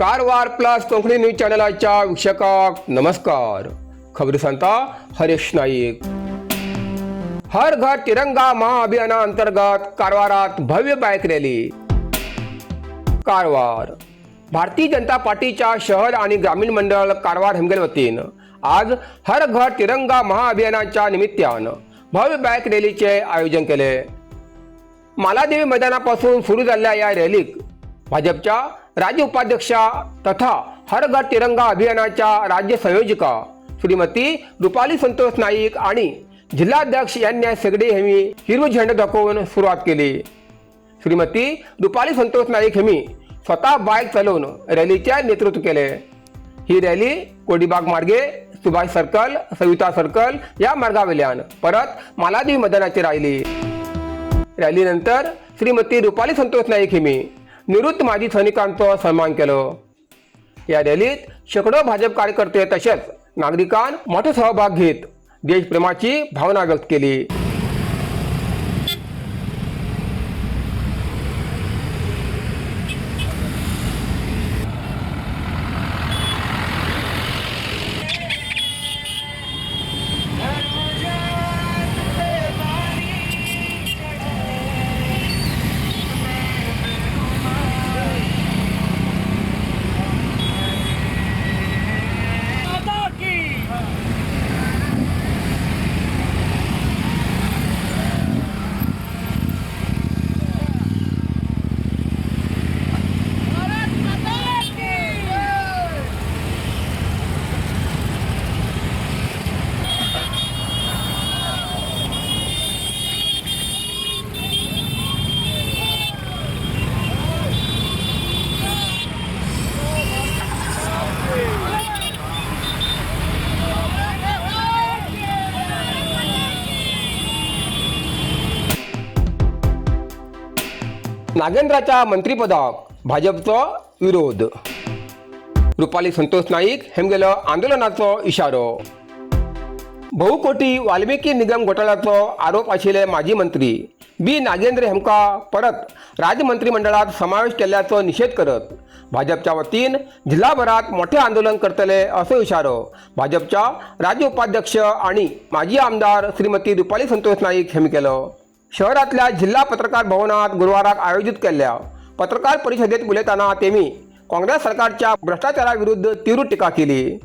Karwar plus Konkani news चॅनलाच्या वीक्षकांक नमस्कार. खबरी सांगता हरेश नाईक. हर घर तिरंगा महाअभियानाअंतर्गत कारवारात भव्य बाईक रॅली. कारवार भारतीय जनता पार्टीच्या शहर आणि ग्रामीण मंडळ कारवार हेमगेल वतीन आज हर घर तिरंगा महाअभियानाच्या निमित्तानं भव्य बाईक रॅलीचे आयोजन केले. मालादेवी मैदानापासून सुरू झालेल्या या रॅलीक भाजपच्या राज्य उपाध्यक्षा तथा हर घर तिरंगा अभियानाच्या राज्य संयोजिका श्रीमती रुपाली संतोष नाईक आणि जिल्हाध्यक्ष एन एस हेगडे यांनी हिरवी झेंडा दाखवून सुरुवात केली. श्रीमती रुपाली संतोष नाईक यांनी स्वतः बाईक चालवून रॅलीचे नेतृत्व केले. ही रॅली कोडीबाग मार्गे सुभाष सर्कल, सविता सर्कल या मार्गावेल्यान परत मालादेवी मैदानाचेर आयली. रॅलीनंतर श्रीमती रुपाली संतोष नाईक यांनी निवृत्त माजी सैनिकांचो सन्मान केलो. या रॅलीत शेकडो भाजप कार्यकर्ते तसेच नागरिकांन मोठो सहभाग घेत देशप्रेमाची भावना व्यक्त केली. माता की. भारत माता की. नागेंद्राच्या मंत्रिपदाक भाजपचो विरोध. रुपाली संतोष नाईक हेमगेलो आंदोलनाचो इशारो. बहुकोटी वाल्मिकी निगम घोटाळ्याचो आरोप आशिल्ले माजी मंत्री बी नागेंद्र हेमका परत राज्य मंत्रिमंडळात समावेश केल्ल्याचो निषेध करत भाजपच्या वतीन जिल्हाभरात मोठे आंदोलन करतले असो इशारो भाजपच्या राज्य उपाध्यक्ष आणि माजी आमदार श्रीमती रुपाली संतोष नाईक यांनी केलो. शहरातल्या जिल्हा पत्रकार भवनात गुरुवाराक आयोजित केल्ल्या पत्रकार परिषदेत उलयताना तेमी काँग्रेस सरकारच्या भ्रष्टाचाराविरुद्ध तीव्र टीका केली.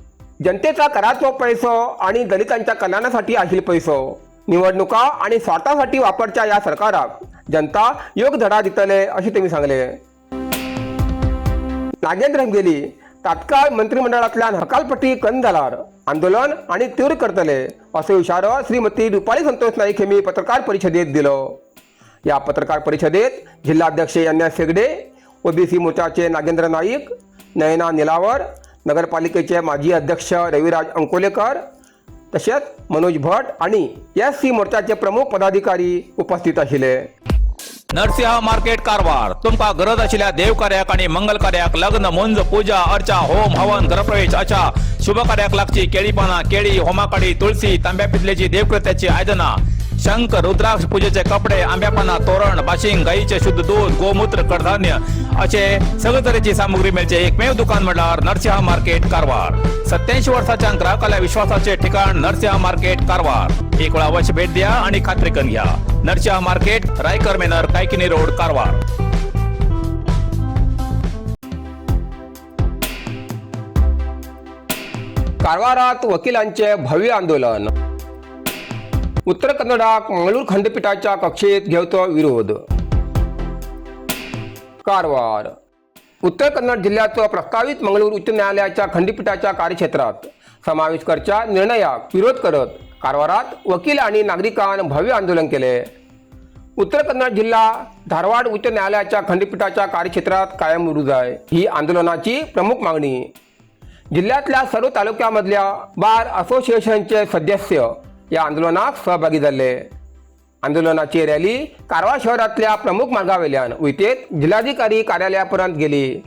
जनतेचा कराचो पैसो आणि दलितांच्या कल्याणासाठी आशिल पैसो निवडणुका आणि स्वार्थासाठी वापरच्या या सरकाराक जनता योग्य धडा दितले अशें तेमी सांगले. नागेंद्र हेमगेली तात्काळ मंत्रिमंडळांतल्यान हकालपट्टी कन जाल्यार आंदोलन आणि तीव्र करतले असो इशारो श्रीमती रुपाली संतोष नाईक यांनी पत्रकार परिषदेत दिलो. या पत्रकार परिषदेत जिल्हाध्यक्ष एन एस हेगडे, ओबीसी मोर्चाचे नागेंद्र नाईक, नयना निलावर, नगरपालिकेचे माजी अध्यक्ष रविराज अंकोलेकर तसेच मनोज भट आणि एस सी मोर्चाचे प्रमुख पदाधिकारी उपस्थित आशिल्ले. नरसिंह मार्केट कारवार. तुमका गरज आशिल्ल्या देवकार्याक आणि मंगल कार्याक, लग्न, मुंज, पूजा अर्चा, होम हवन, गृहप्रवेश अशा शुभ कार्याक लागची केळी पाना, केळी, होमाकाडी, तुळशी, तांब्या पितलेची देवकृत्याची आयदना, शंख, रुद्राक्ष, पूजेचे कपडे, आंब्या पाना तोरण, बाशिंग, गाईचे शुद्ध दूध, गोमूत्र, कडधान्य असे सगळे तरेची सामुग्री मेळचे एकमेव दुकान म्हटल्यार नरसिंह मार्केट कारवार. 87 वर्षाच्या ग्राहकाला विश्वासाचे ठिकाण नरसिंह मार्केट कारवार. एक वेळा अवश्य भेट द्या आणि खात्री करून घ्या. Narasimha market, Raikar manor, Kaikini road, Karwar. कारवारात वकिलांचे भव्य आंदोलन. उत्तर कन्नडाक मंगळूर खंडपीठाच्या कक्षेत घेवचो विरोध. कारवार उत्तर कन्नड जिल्ह्याचो प्रस्तावित मंगळूर उच्च न्यायालयाच्या खंडपीठाच्या कार्यक्षेत्रात समावेश करच्या निर्णयाक विरोध करत कारवारात वकील आणि नागरिकांन भव्य आंदोलन केले. उत्तर कन्नड जिल्हा धारवाड उच्च न्यायालयाच्या खंडपीठाच्या कार्यक्षेत्रात कायम उरू जाय ही आंदोलनाची प्रमुख मागणी. जिल्ह्यातल्या सर्व तालुक्यामधल्या बार असोसिएशनचे सदस्य या आंदोलनात सहभागी झाले. आंदोलनाची रॅली कारवार शहरातल्या प्रमुख मार्गावेल्यान वैतेत जिल्हाधिकारी कार्यालयापर्यंत गेली.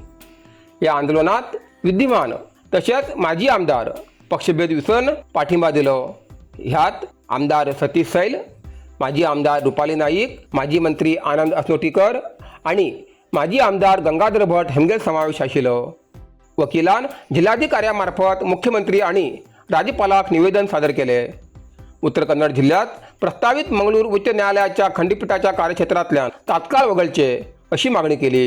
या आंदोलनात विद्यमान तसेच माजी आमदार पक्षभेद विसरून पाठिंबा दिलो. ह्यात आमदार सतीश सैल, माजी आमदार रुपाली नाईक, माजी मंत्री आनंद असनोटीकर आणि माजी आमदार गंगाधर भट हेमगेल समावेश आशिल्लो. वकिलान जिल्हाधिकाऱ्यामार्फत मुख्यमंत्री आणि राज्यपालाक निवेदन सादर केले. उत्तर कन्नड जिल्ह्यात प्रस्तावित मंगळूर उच्च न्यायालयाच्या खंडपीठाच्या कार्यक्षेत्रातल्यान तात्काळ वगळचे अशी मागणी केली.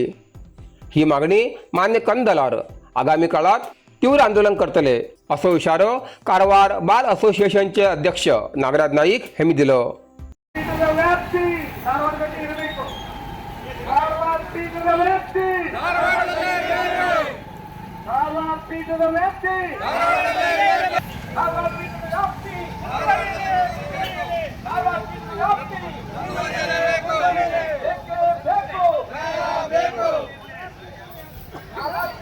ही मागणी मान्य कंदलार आगामी काळात तीव्र आंदोलन करतले असो इशारो कारवार बार असोसिएशनचे अध्यक्ष नागराज नाईक यांनी दिलो. ಪೀಠದ ವ್ಯಾಪ್ತಿ ಧಾರವಾಡದಲ್ಲಿ ಇರಬೇಕು. ಧಾರವಾಡ ಪೀಠದ ವ್ಯಾಪ್ತಿ, ಧಾರವಾಡ ಪೀಠದ ವ್ಯಾಪ್ತಿ, ಧಾರವಾಡ ಪೀಠದ ವ್ಯಾಪ್ತಿ, ಧಾರವಾಡ ಪೀಠದ ವ್ಯಾಪ್ತಿ ಬೇಕೇ ಬೇಕು. ಧಾರವಾಡ ಪೀಠದ ವ್ಯಾಪ್ತಿ, ಧಾರವಾಡ ಪೀಠದ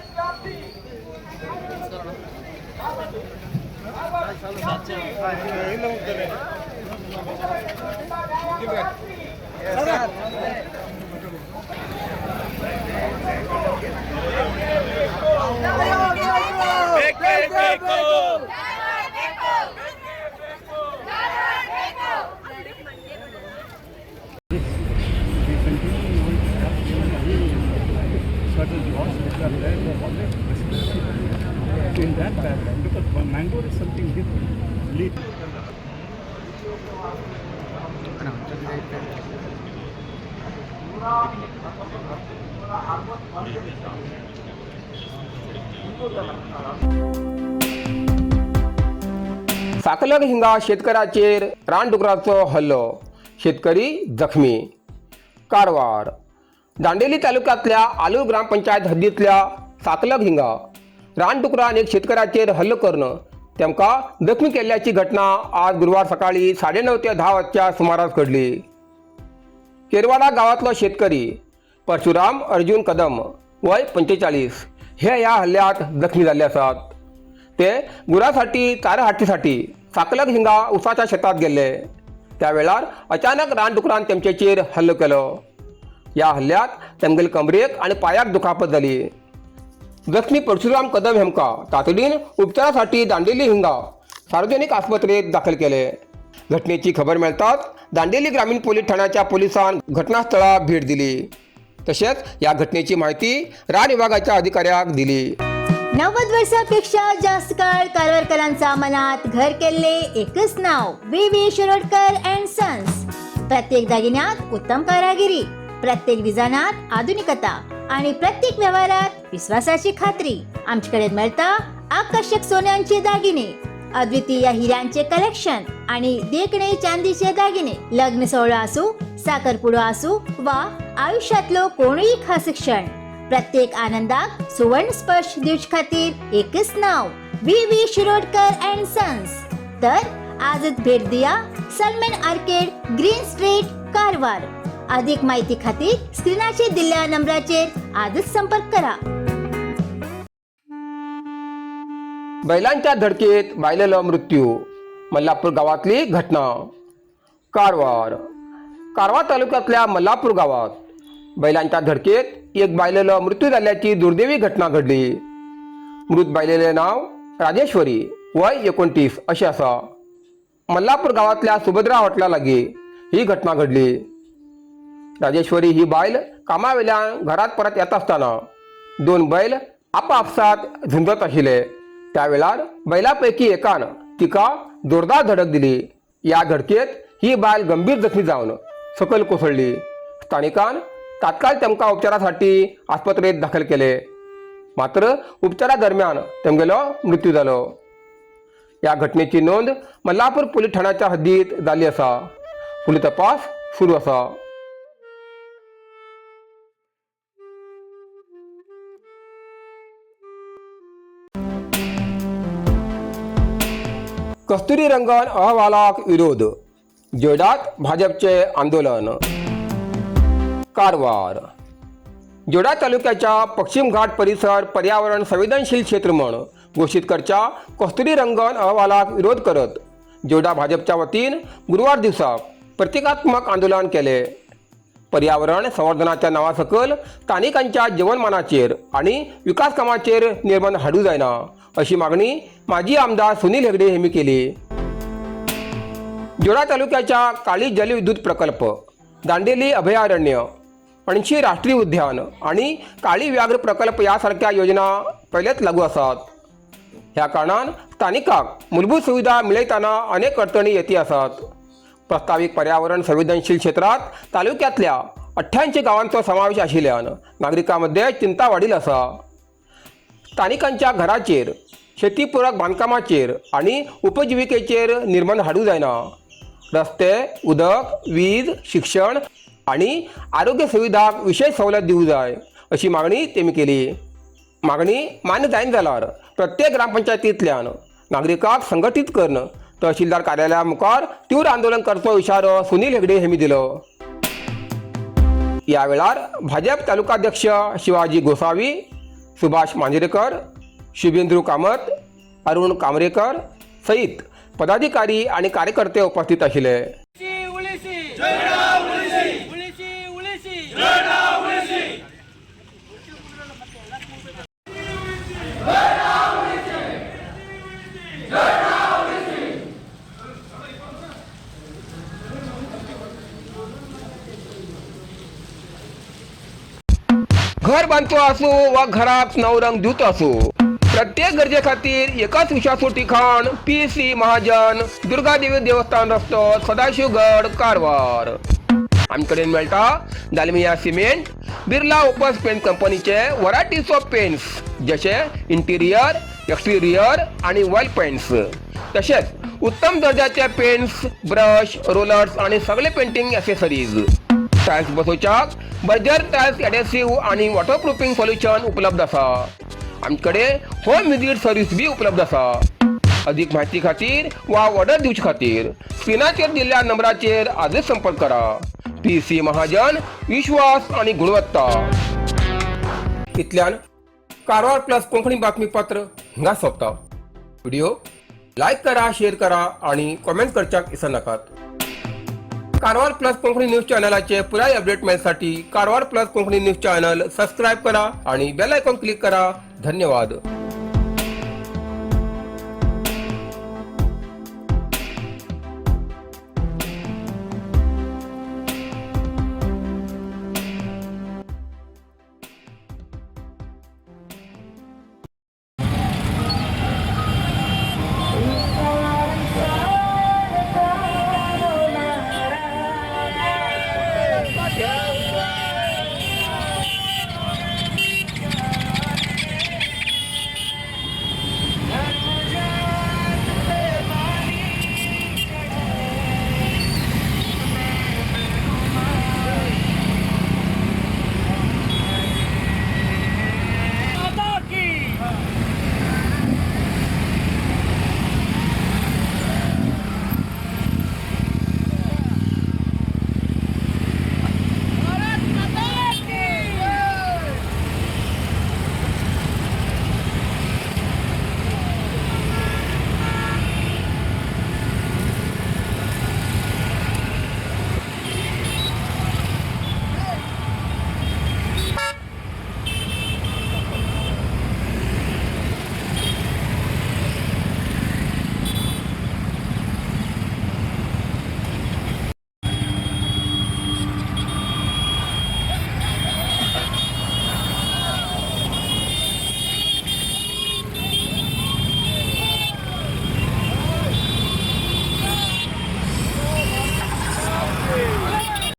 ವ್ಯಾಪ್ತಿ. We continue going to have even certain laws which are there for always prescriptive. In that background, because Mangalore is something different. साकलग हिंगा शेतकऱ्याचेर रानडुकराचो हल्लो, शेतकरी जखमी. कारवार दांडेली तालुक्यातल्या आलूर ग्रामपंचायत हद्दीतल्या साकलग हिंगा रानडुकरान एक शेतकऱ्याचेर हल्लो करून तेमकां जखमी केल्ल्याची घटना आज गुरुवार सकाळी 9:30 ते 10 वाजच्या सुमारास घडली. केरवाडा गावातलो शेतकरी परशुराम अर्जुन कदम वय 45 हे ह्या हल्ल्यात जखमी जाल्ले आसात. ते गुरासाठी चारा हाडचेसाठी साकलग हिंगा उसाच्या शेतात गेल्ले. त्या वेळार अचानक रानडुकरान तेमचेचेर हल्लो केलो. ह्या हल्ल्यात तेमगेले कमरेक आनी पांयाक दुखापत जाली. जखमी परशुराम कदम हेमकां तातडीन उपचारासाठी दांडेली हिंगा सार्वजनिक आस्पत्रेत दाखल केले. घटनेची खबर मेळटाच दांडेली ग्रामीण पोलीस ठाण्याच्या पोलिसान घटनास्थळाक भेट दिली. तशेंच ह्या घटनेची माहिती रान विभागाच्या अधिकाऱ्याक दिली. 90 वर्षापेक्षा जास्त काळ कारवारकरांचा मनात घर केले एकच नाव, V V Shirodkar and sons. प्रत्येक दागिन्यात उत्तम कारागिरी, प्रत्येक डिझायनात आधुनिकता आणि प्रत्येक व्यवहारात विश्वासाची खात्री. आमच्याकडे मिळता आकर्षक सोन्यांचे दागिने, अद्वितीय हिऱ्यांचे कलेक्शन आणि देखणे चांदीचे दागिने. लग्न सोहळा असू, साखरपुडो असू वा आयुष्यातलो कोणीही खास क्षण, प्रत्येक आनंदाक सुवर्ण स्पर्श दिवचे खातीर एकच नाव, V V Shirodkar and sons. तर आजच भेट दिया, सलमेन आर्केड, ग्रीन स्ट्रीट, कारवार. अधिक माहिती खातीर स्क्रीनाचेर दिल्ल्या नंबराचेर आजच संपर्क करा. बैलांच्या धडकेत बायलेलो मृत्यू, मल्लापूर गावातली घटना. कारवार कारवार तालुक्यातल्या मल्लापूर गावात बैलांच्या धडकेत एक बायलेलो मृत्यू झाल्याची दुर्दैवी घटना घडली. मृत बायलेले नाव राजेश्वरी, वय 29 अशें आसा. मल्लापूर गावातल्या सुभद्रा हॉटेला लागीं ही घटना घडली. राजेश्वरी ही बायल कामावेल्यान घरात परत येता आसतना दोन बैल आपापसात झुंजत आशिल्ले. त्या वेळार बैला पैकी एकान तिका जोरदार धडक दिली. या धडकेत ही बायल गंभीर जखमी जावन सकयल कोसळ्ळी. स्थानिकान तात्काळ तेमकां उपचारासाठी आस्पत्रेत दाखल केले, मात्र उपचारा दरम्यान तेमगेलो मृत्यू जालो. या घटनेची नोंद मल्लापूर पोलीस ठाण्याच्या हद्दीत जाल्ली आसा. फुडलो तपास सुरू आसा. कस्तुरी रंगन अहवालाक विरोध, जोडात भाजपचे आंदोलन. कारवार जोडा तालुक्याच्या पश्चिम घाट परिसर पर्यावरण संवेदनशील क्षेत्र म्हण घोशीत करच्या कस्तुरी रंगन अहवालाक विरोध करत जोडा भाजपच्या वतीन गुरुवार दिवसाक प्रतिकात्मक आंदोलन केले. पर्यावरण संवर्धनाच्या नांवा सकयल स्थानिकांच्या जीवनमानाचेर आनी विकास कामाचेर निर्बंध हाडूं जायना अशी मागणी माजी आमदार सुनील हेगडे यांनी केली. जोडा तालुक्याच्या काळी जलविद्युत प्रकल्प, दांडेली अभयारण्य पणशी राष्ट्रीय उद्यान आनी काळी व्याघ्र प्रकल्प ह्या सारक्या योजना पयलेच लागू आसात. ह्या कारणान स्थानिकांक मूलभूत सुविधा मेळयतना अनेक अडचणी येती आसात. प्रस्तावीत पर्यावरण संवेदनशील क्षेत्रात तालुक्यांतल्या 88 गांवांचो समावेश आशिल्ल्यान नागरिकां मदें चिंता वाडिल्ली आसा. स्थानिकांच्या घराचेर, शेतीपुरक बांदकामाचेर आनी उपजिविकेचेर निर्बंध हाडूंक जायना. रस्ते, उदक, वीज, शिक्षण आनी आरोग्य सुविधांक विशेश सवलत दिवंक जाय अशी मागणी तेमी केली. मागणी मान्य जायना जाल्यार प्रत्येक ग्रामपंचायतींतल्यान नागरिकांक संघटीत करून तहसीलदार कार्यालया मुखार तीव्र आंदोलन करचो इशारो सुनील हेगडे हेमी दिलो. ह्या वेळार भाजप तालुकाध्यक्ष शिवाजी गोसावी, सुभाष मांजरेकर, शुभेंद्रू कामत, अरुण कामरेकर सहित पदाधिकारी आणि कार्यकर्ते उपस्थित आशिल्ले. ಉಳಿಸಿ ಉಳಿಸಿ ಉಳಿಸಿ. घर बांदतो आसूं वा घराक नवो रंग दिवचो आसूं, प्रत्येक गरजे खातीर एकच विश्वासू ठिकाण, पी सी महाजन, दुर्गादेवी देवस्थान रस्तो, सदाशिवगड, कारवार. आमचे कडेन मेळटा Dalmia cement, Birla Opus paint कंपनीचे वरायटीज ऑफ पेंट्स, जशे इंटिरियर, एक्सटिरियर आणि वॉल पेंट्स, तशेंच उत्तम दर्जाचे पेंट्स, ब्रश, रोलर्स आणि सगळे पेंटिंग ॲसेसरीज. टायल्स बसोवच्याक बर्जर टायल्स एडेसिव्ह आणि वॉटरप्रुफिंग सोल्युशन उपलब्ध आसा. आमचे कडेन होम विजीट सर्वीस बी उपलब्ध आसा. अधिक माहिती खातीर वा ऑर्डर दिवचे खातीर स्क्रिनाचेर दिल्ल्या नंबराचेर आजच संपर्क करा. पी सी महाजन, विश्वास आणि गुणवत्ता. इतल्यान कारवार प्लस कोंकणी बातमीपत्र हांगा सोंपता. व्हिडिओ लायक करा, शेअर करा आणि कॉमेंट करच्याक विसरनाकात. कारवार प्लस कोंकणी न्यूज चॅनलाचे पुराय अपडेट मेळसाठी Karwar plus Konkani news channel subscribe करा आणि बेल आयकॉन क्लिक करा. धन्यवाद.